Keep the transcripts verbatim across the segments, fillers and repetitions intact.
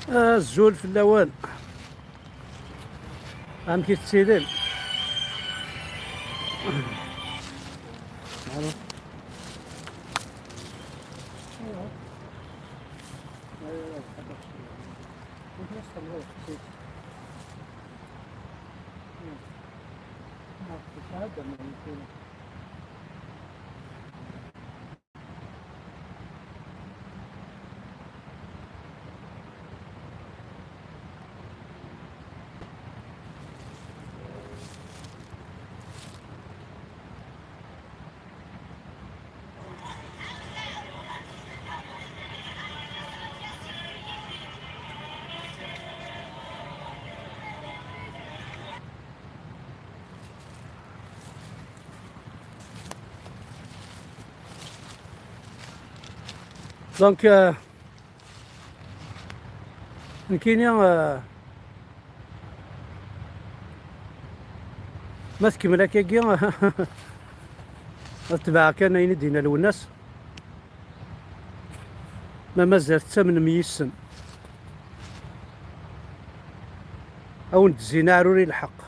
Azul fell-awen. Amek i tettilim? Donc, euh, nekkini, euh, ma tkemmel akkagi, ad tebɛeɣ kan ayen i d-yenna Lwennas. Ma mazal tettamnem yis-sen, a wen-d-zzin aɛrur i lḥeqq.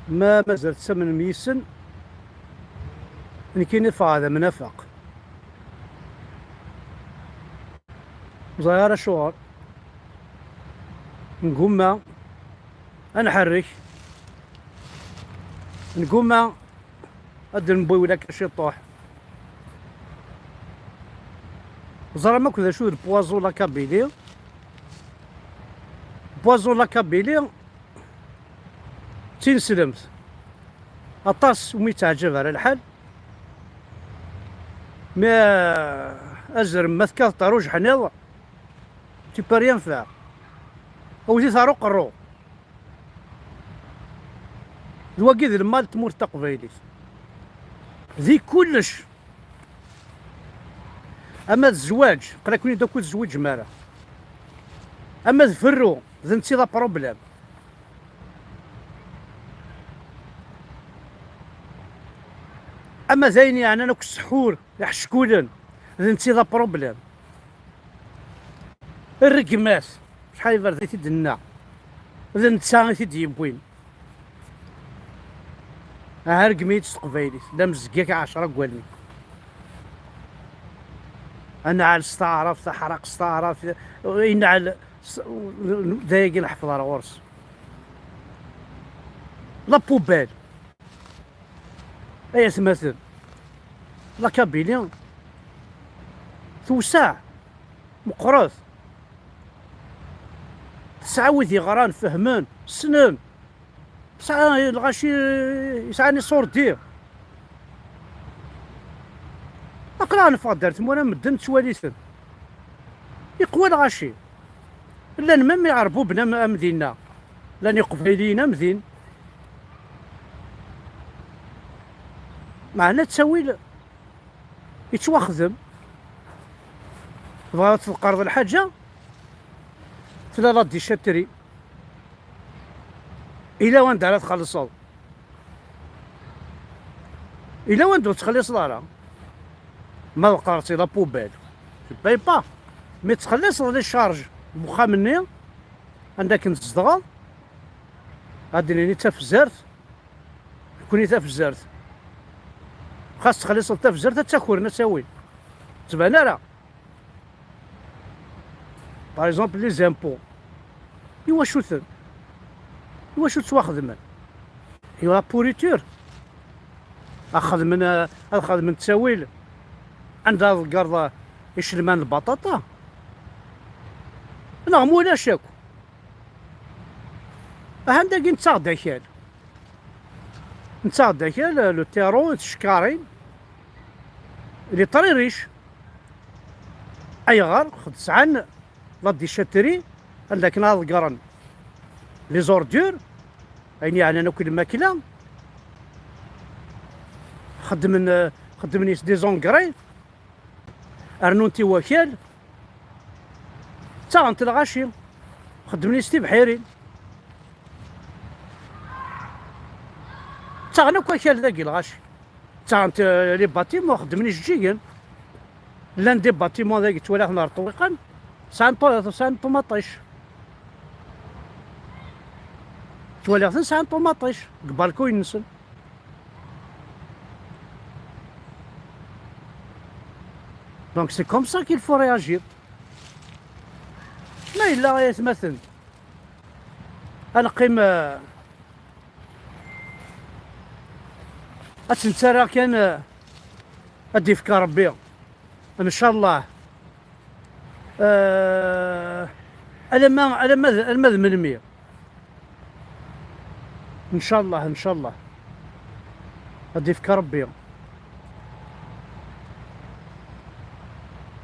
Ma mazal tettamnem yis-sen, nekkini ffɣeɣ d amnafeq. Ur ẓriɣ ara acuɣer. Ngumma ad nḥerrek. Ngumma ad d-nbiwel akka ciṭuḥ. Ẓram akk d acu d poison la Kabylie. Poison la Kabylie d tineslemt. Aṭas umi yettaɛǧab ara lḥal. Mi, euh, azrem ma tekkateḍ ɣer ujeḥniḍ, tu peux rien faire. Awit-it ɣer uqerru. D wagi d lmal n tmurt taqbaylit. Di kullec. Ama d zzwaǧ, aql-aken-id akk ur tezwiǧem ara. Ama d ferru, d netta i d apṛublem. Ama d ayen yeɛnan akk ssḥur, iḥeckulen, d netta i d apṛublem. Rregmat, acḥal iberdan i t-id-nenna, d netta i t-id-yewwin. Aha, rgem-iyi-d s teqbaylit, la mezg-ak ɛecra n wallen. Anɛel s taɛrabt, aḥraq s taɛrabt, inɛel s-, d ayagi nḥefḍ ar ɣur-s. La poubelle. Ay atmaten, la Kabylie tewseɛ, meqqret. Tesɛa wid yeɣran, fehmen, ssnen. Tesɛa lɣaci yesɛan iṣurdi. Aql-aɣ neffeɣ-d ar tmura, medden ttwali-ten. Yeqwa lɣaci. Llan même iɛerbuben am, am dinna. Llan iqbayliyen am din. Meɛna ttawil yettwaxdem. Tebɣiḍ ad tḍeqqreḍ lḥaǧa? Tella la déchetterie. Ila wanda ara txellṣeḍ. Ila wanda ur tettxelliṣeḍ ara. Ma ḍeqqreḍ-tt i la poubelle, tu payes pas. Mi tettxelliṣeḍ les charges n wexxam-nni anda akken tzedɣeḍ, ad d-nini d tafzert, nekkni tafzert. Xas tettxelliṣeḍ tafzert, ad tt-akren, ad tt-awin. Tban ara. Par exemple, les impôts. Iwacu-ten? Iwacu ttwaxedmen? I la pourriture. Ad xedmen, ad xedmen ttawil anda ad tgerḍ icelman n lbaṭaṭa. Neɣ mulac akk. Ahan dagi nettaɣ-d akal. Nettaɣ-d akal, le terreau, ticekkarin. Il est très riche. Ayɣer? Xed sɛan la déchetterie, anda akken ad ḍeggren les ordures, ayen yeɛnan akk lmakla. Xeddmen, xeddmen-is des engrais, rnun-t i wakal, ttaɣen-t lɣaci, xeddmen-is tibḥirin. Ttaɣen akk akal dagi lɣaci. Ttaɣen-t, euh, les bâtiments, xeddmen ijeǧǧigen. Llan des bâtiments dagi ttwalaɣ-ten ar ṭṭwiqan. Sɛan ṭu-, sɛan ṭumaṭic. Ttwaliɣ-ten sɛan ṭumaṭic deg balkun-nsen. Donc c'est comme ça qu'il faut réagir. Ma yella ay atmaten, ad neqqim, eh, ad tt-nettarra kan, eh, ad d-yefk Rebbi, ncallah. Eh, alamma, alamma d, alamma d melmi? Ncallah, ncallah. Ad d-yefk Rebbi.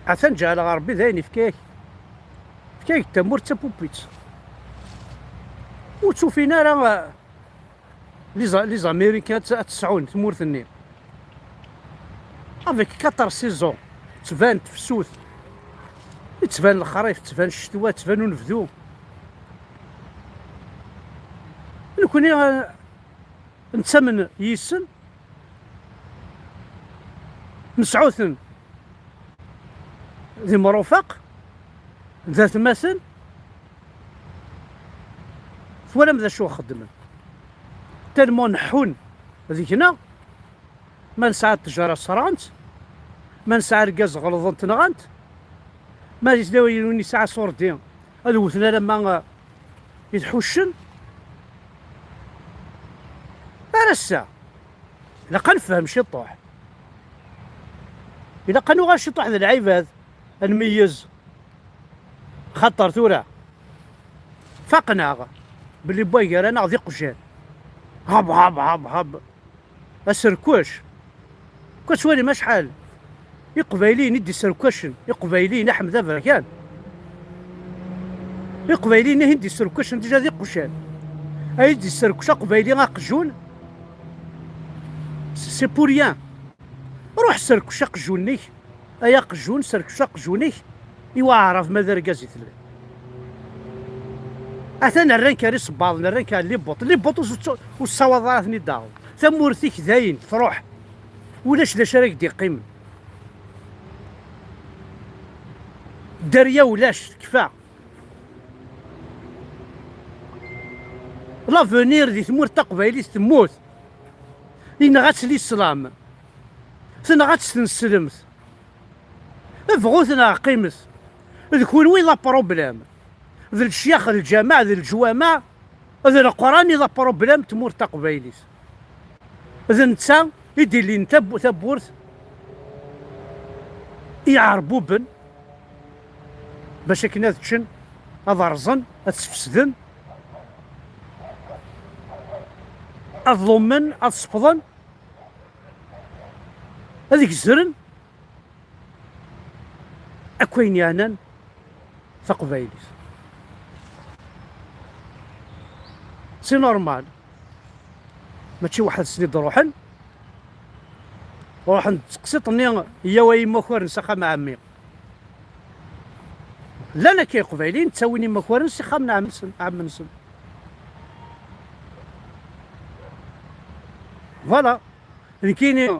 Atan ǧeɛleɣ Rebbi d ayen yefka-yak. Yefka-yak tamurt d tapupit. Ur ttufin ara, eh, les, les Américains ad, ad tesɛun tmurt-nni. Avec quatre saisons, tettban tefsut, yettban lexrif, tettban ccetwa, tettban unebdu. Nekni, eh, nettamen yis-sen, nesɛu-ten d imrufaq, d atmaten, twalam d acu xeddmen. Tellement neḥḥun deg-neɣ, ma nesɛa ttejra ṣerɛen-tt, ma nesɛa argaz ɣelḍen-t nɣan-t, ma d win yesɛa ṣurdi ad wten alamma, eh, i tḥuccen. Ar ass-a, ilaq ad nefhem ciṭuḥ. Ilaq ad nuɣal ciṭuḥ d lɛibad, ad nmeyyez. Xaṭer tura faqen-aɣ belli wway gar-aneɣ d iqjan. Hab, hab, hab, hab. Aserkec. Kečč twalim acḥal Iqbayliyen i d-iserkacen, Iqbayliyen, Aḥmed Aberkan. Iqbayliyen ihin d-iserkacen déjà d iqjan. Ay d-iserkec Aqbayli aqjun, c'est pour rien. Ruḥ serkec aqjun-nnek, ay aqjun, serkec aqjun-ik i waɛrab ma d argaz i telliḍ. Atan rran-k ar isebbaḍen, rran-k ar libuṭ. Libuṭ ur s-, ur tessawaḍ ara ad ten-id-taɣeḍ. Tamurt-ik dayen truḥ. Ulac d acu ara k-d-iqqimen. Dderya ulac, tekfa. L'avenir di tmurt taqbaylit temmut. Yenɣa-tt lislam. Tenɣa-tt tneslemt. Bɣut neɣ qqimet. D kunwi i d apṛublem. D lecyax, lǧameɛ, d leǧwameɛ, d Leqran i d apṛublem n tmurt taqbaylit. D netta i d-ilin tab-, tawwurt i Iɛerbuben bac akken ad ččen, ad rẓen, ad sfesden, ad ḍummen, ad sefḍen, ad gezren akk ayen yeɛnan taqbaylit. C'est normal. Mačči waḥed-sen i d-ruḥen. Ruḥen teqsiṭ-nni, yyaw ay imakaren s axxam ɛemmi. Llan akka Iqbayliyen ttawin imakaren s axxam n ɛemmi-nsen, ɛemmi-nsen. Voilà. Nekkini,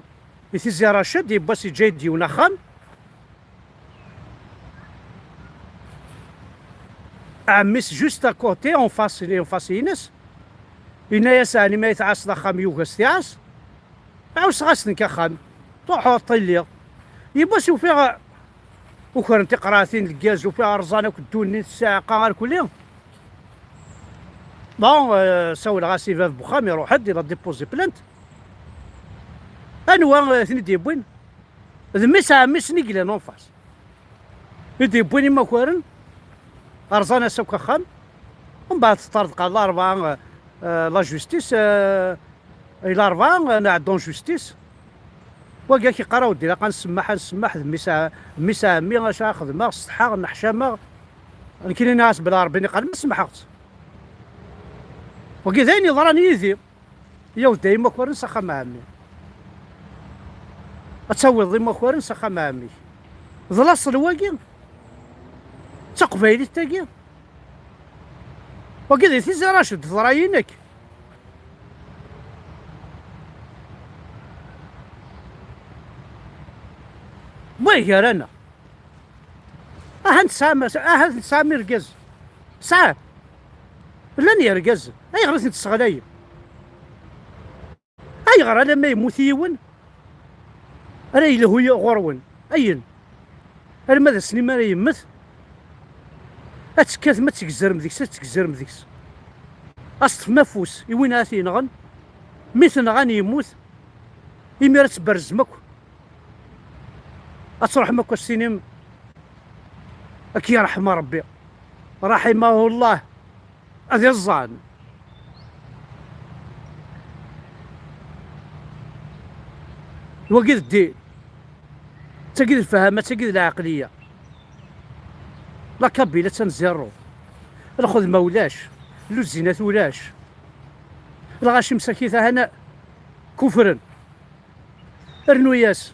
i Tizi Raced, yiwwas yeǧǧa-yi-d yiwen axxam. Ɛemmi-s juste à côté, en face, en face-ines. Yenna-yas, ɛni ma i tɛasseḍ axxam yugi ad s-t-iɛass? Ɛusseɣ-as nekk axxam. Truḥeḍ ṭilliḍ. Yiwwas ufiɣ ukren tiqraɛtin n lgaz, ufiɣ rẓan akk ddunit, ssiɛqa, arkelli. Bon, euh, sawleɣ-as i bab n uxxam, iruḥ-d, il a déposé plainte. Anwa, euh, ten-id-yewwin? D mmi-s n ɛemmi-s-nni i yellan en face. I d-yewwin imakaren, rẓan-as akk axxam. Mbeɛd teṭṭerḍeq ɣer Larebɛa, euh, euh, la justice, euh, i Larebɛa, euh, nɛedda en justice. Wagi ak-iqqar, a weddi, ilaq ad nsemmeḥ, ad nsemmeḥ d mmi-s n, mmi-s n ɛemmi, acu ara xedmeɣ, setḥaɣ, nneḥcameɣ. Nekkini nniɣ-as belli Rebbi niqal ma semmḥeɣ-tt. Wagi d ayen yeḍran yid-i. Yaw, dayem akaren s axxam n ɛemmi. Ad tawiḍ imakaren s axxam n ɛemmi-k. D laṣel wagi. D taqbaylit tagi. Wagi di Tizi Raced, teḍra-yi nekk. Wway gar-aneɣ. Ah, Ahat tesɛam, ahat tesɛam irgazen. Sɛan. Llan yergazen. Ayɣer i ten-tesseɣlayem? Ayɣer alamma yemmut yiwen ara yelhu ɣur-wen? Ayen. Arma d ass-nni mi ara yemmet, ad tekkatem, ad tgezzrem deg-s, ad tgezzrem deg-s. Ad teṭṭfem afus i win ara t-yenɣen. Mi t-nɣan yemmut, imir ad tberrzem akk. Ad truḥem akk ad s-tinim: "Ad k-yerḥem Rebbi. Raḥimahullah." Ad iẓẓan. Wagi d ddin. D tagi d lfahama, d tagi d lɛeqliya. La Kabyle attan zéro. Lxedma ulac. Lluzinat ulac. Lɣaci msakit ahan kufren. Rnu-yas.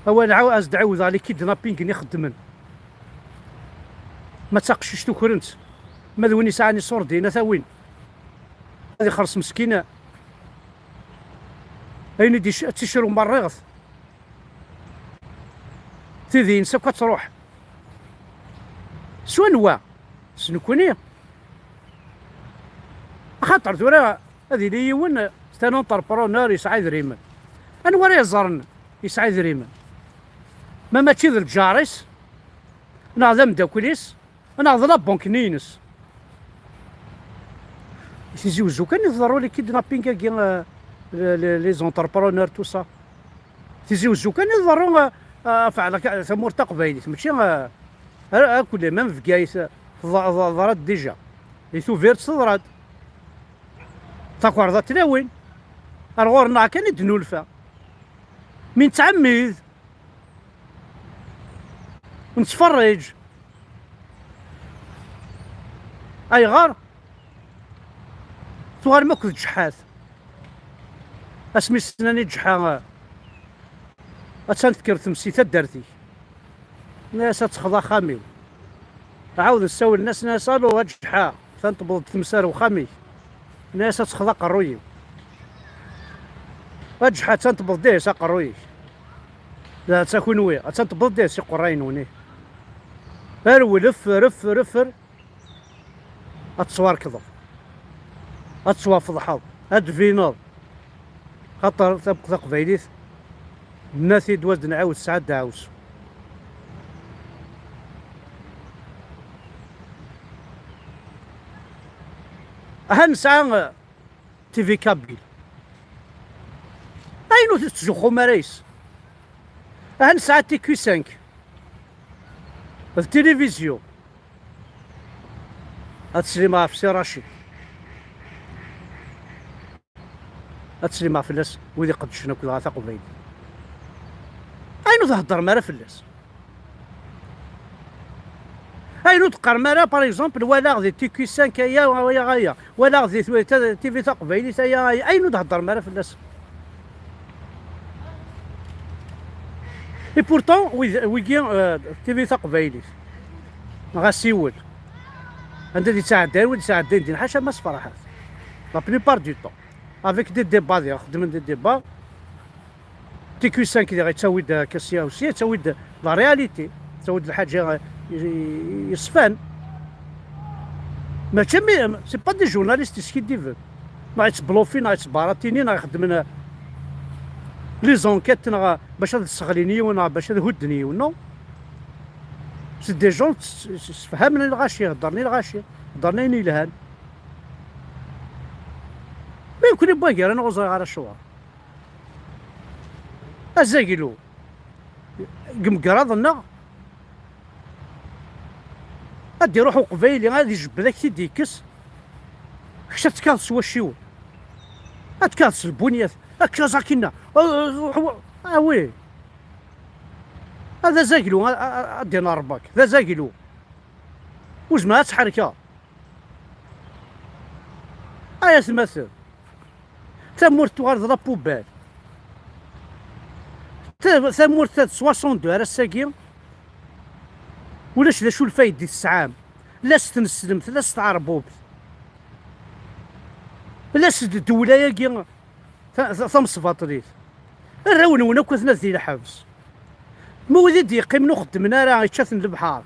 Awal ɛaw-, as-d-ɛiwdeɣ les kidnapping-nni xeddmen. Ma d taqcict ukren-tt, ma d win yesɛan iṣurdiyen ad t-awin. Ad ixelleṣ meskin ayen i d-ic-, ad ticru merriɣet. Tidi-ines akk ad truḥ. S wanwa? S nekni. Axaṭer tura ad yili yiwen, c'est un entrepreneur, yesɛa idrimen. Anwa ara yeẓren yesɛa idrimen? Ma mačči d lǧar-is, neɣ d ameddakel-is, neɣ d la banque-nni-ines? Tizi Wezzu kan i tḍerru les kidnapping-agi, euh, les, les, les entrepreneurs, tout ça. Tizi Wezzu kan i tḍerru, euh, euh, ɣef ɛla-, tamurt taqbaylit, mačči, euh, ar-, akk les mêmes Bgayet, euh, teḍ-, teḍ-, teḍra-d déjà. Di Tubiret teḍra-d. Takerḍa tlawin. Ar ɣur-neɣ kan i d-nulfa. Mi nettɛemmid, nettferriǧ. Ayɣer? Tuɣalem akk d ǧeḥḥat. Asmi s-nnan i ǧeḥḥa, attan tekker tmes i taddart-ik. Nna-yas: "Ad texḍa axxam-iw." Ɛawden ssawlen-as, nna-yas: "Alu, a ǧeḥḥa, atan tewweḍ-d tmes ar uxxam-ik." Nna-yas: "Ad texḍa aqerruy-iw." A ǧeḥḥa, atan tewweḍ-d deg-s aqerruy-ik. D ta kunwi, atan tewweḍ-d deg-s iqerray-nwen. Rwel, ffer, ffer, ffer. Ad tettwarkḍeḍ, ad tettwafḍḥeḍ, ad d-tbineḍ. Xaṭer tabqi taqbaylit, nna-t-id, wa d-nɛiwed, tesɛa ddeɛwessu. Aha nesɛa, eh, T V Kabyle. Ayen ur tettzuxxum ara yes. Aha nesɛa T Q cinq d tilivizyu. Ad teslim ɣef Si Racid. Ad teslim ɣef fell-as wid iqeddcen akked ɣer taqbaylit. Ayen ur theddrem ara fell-as. Ayen ur d-qqarem ara, par exemple, walaɣ di T Q cinq aya, aya, aya. Walaɣ di twi-, ta-, T V taqbaylit aya, aya. Ayen ur d-heddrem ara fell-as. Et pourtant, wid-, wigi, euh, T V taqbaylit, neɣ asiwel, anda d-yettɛedday, wid yettɛeddayen din, ḥaca Mass Ferḥat. La plupart du temps, avec des débats, diɣ xeddmen des débats. T Q cinq diɣ yettawi-d, euh, Kassiya aussi, yettawi-d la réalité, yettawi-d lḥaǧa, euh, y-, y-, yeṣfan. Mačči mi, c'est pas des journalistes yeskiddiben. Neɣ yettblufin, neɣ yettbaratinin, neɣ ixeddmen, euh, les enquêtes, neɣ bac ad sseɣlin yiwen, neɣ bac ad hudden yiwen, non. C'est des gens s-, s-, sefhamen i lɣaci, heddren i lɣaci, heddren ayen yelhan. Mi nekkni n wagar-a, ur ẓriɣ ara acuɣer. Azaglu deg imegraḍ-nneɣ, ad d-iruḥ uqbayli, ad ijebbed, ad k-t-id-yekkes, kečč ad tekkaḍ s wacciwen, ad tekkaḍ s lbunyat, ad tekkaḍ akinna. Ah, ah, ah, ah, oui. Ad azaglu, a, a, a, ad d-ineṛ Ṛebbi-k, d azaglu. Ur zmireɣ ad tt-ḥerkeɣ. Ay atmaten, tamurt tuɣal d la poubelle. Ta-, tamurt ta d soixante-deux ar ass-agi, ulac d acu lfayda i tesɛam. La s-tneslemt, la s-tɛerbubt, la s-d ddewla-agi ta-, ta-, tamesbaṭlit. Arraw-nwen akk atnat di lḥebs. Ma wid i d-yeqqimen ur xeddmen ara, yečča-ten lebḥer.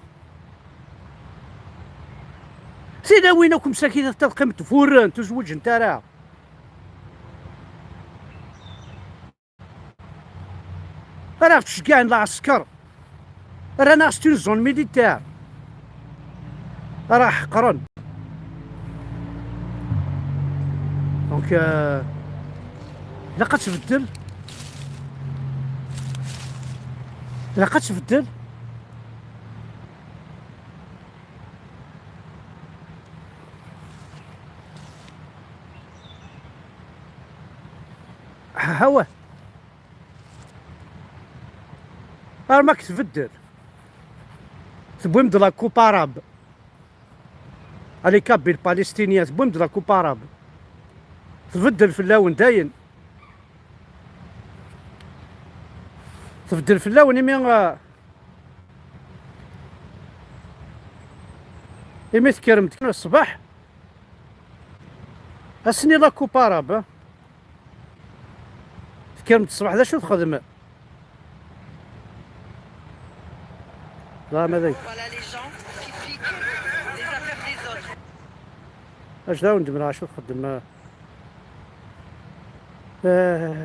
Tilawin akk msakit ad qqiment furrent, ur zwiǧent ara. Ara ɣ-ttceggiɛen lɛesker. Rran-aɣ c'est une zone militaire. Ara ɣ-ḥeqren. Donc, euh, ilaq ad tbeddel. Ilaq ad tbeddel. Hawa. Arma k-tbeddel. Tewwim-d la coupe arabe. Allez, Kabyles, Palestiniens, tewwim-d la coupe arabe. Tbeddel fell-awen dayen. Tbeddel fell-awen imi, ah, imi tekkrem-d kan ṣṣbeḥ. Ass-nni la coupe arabe. Tekkrem-d ṣṣbeḥ, d acu txedmem? Voilà, ma d-, voilà les gens qui piquent les affaires des autres. Acu d awen-d-mleɣ acu txeddem, ah,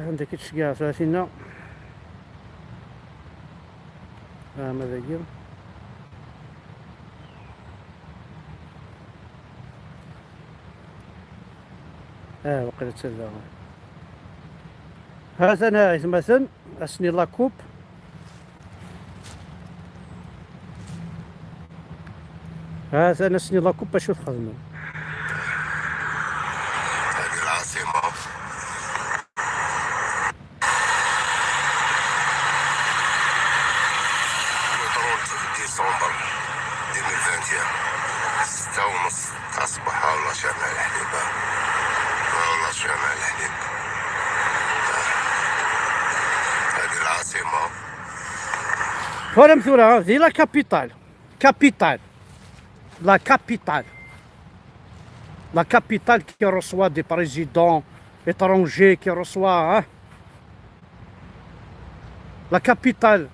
anda k-id-tceggeɛ tlatinna. Ah, ma dagi. Ah, waqila d ta daɣen. Ha-t-an, ah, aytmaten, ass-nni la coupe. Ha-t-an ass-nni la coupe, acu txedmem? هذه العاصمة. Le trente décembre deux mille vingt et un، ستة ونص تاع الصباح، والله شامع الحليب، والله شامع الحليب. هذه العاصمة. Voilà, tura, di la capitale. Capitale. La capitale. La capitale qui reçoit des présidents étrangers, qui reçoit, hein. La capitale.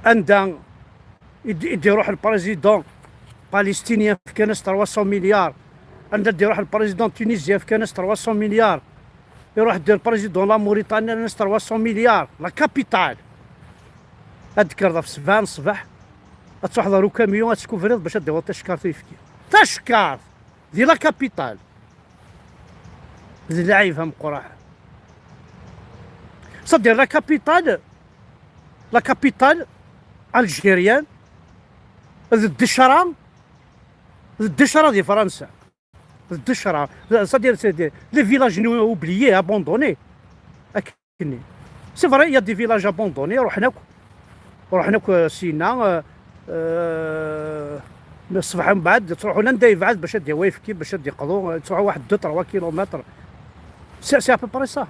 Anda i d-, i d-iruḥ le président palestinien, fkan-as trois cents milliards. Anda d-iruḥ le président tunisien, fkan-as trois cents milliards. Iruḥ-d le président la Mauritanie, fkan-as trois cents milliards. La capitale. Ad d-tekkreḍ ɣef sebɛa n ṣṣbeḥ, ad truḥeḍ ɣer ukamyun, ad teskuvriḍ bac ad d-tawiḍ tacekkart uyefki. Tacekkart! Di la capitale. D lɛib ameqqran. C'est-à-dire la capitale, la capitale algérienne, d Ddecra, d Ddecra di Fransa. D Ddecra. C'est-à-dire, c'est des, les villages oubliés, abandonnés. C'est vrai, il y a des villages abandonnés, ruḥen akk, ruḥen akk, euh, sina, euh, euh, ṣṣbeḥ mbeɛd, ttruḥun anda yebɛed bac ad yawi ayefki, bac ad iqḍu, euh, ttruḥu waḥed deux, trois kilomètres. C'est, c'est à peu près ça.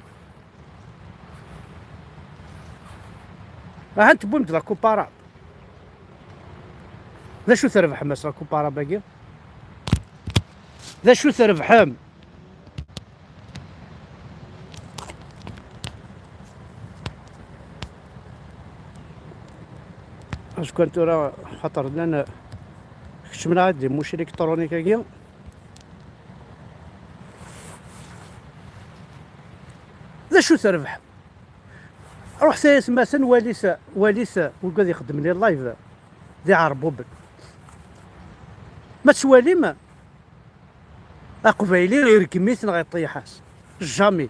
Aha, tewwim-d la coupe arabe. D acu trebḥem ass la coupe arabe-agi? D acu trebḥem? Azekka n tura, xaṭer llan keččmen-aɣ-d di mucil électronique-agi. D acu trebḥem? Ruḥet ay atmaten, walit, walit wigad ixeddmen les live d iɛerbuben. Ma tettwalim, aqbayli ireggem-it neɣ iṭeyyeḥ-as. Jamais.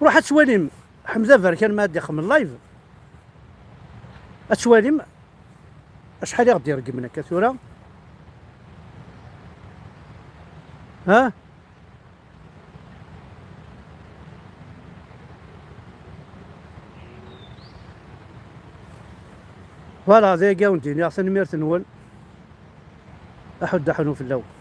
Ruḥ ad twalim Ḥmed Aberkan ma ad ixdem live. Ad twalim acḥal i ɣ-d-ireggmen akka tura. Ha? Voilà, d aya i wen-d-iniɣ, tanemmirt-nwen. Aḥuddu aḥunnu fell-awen.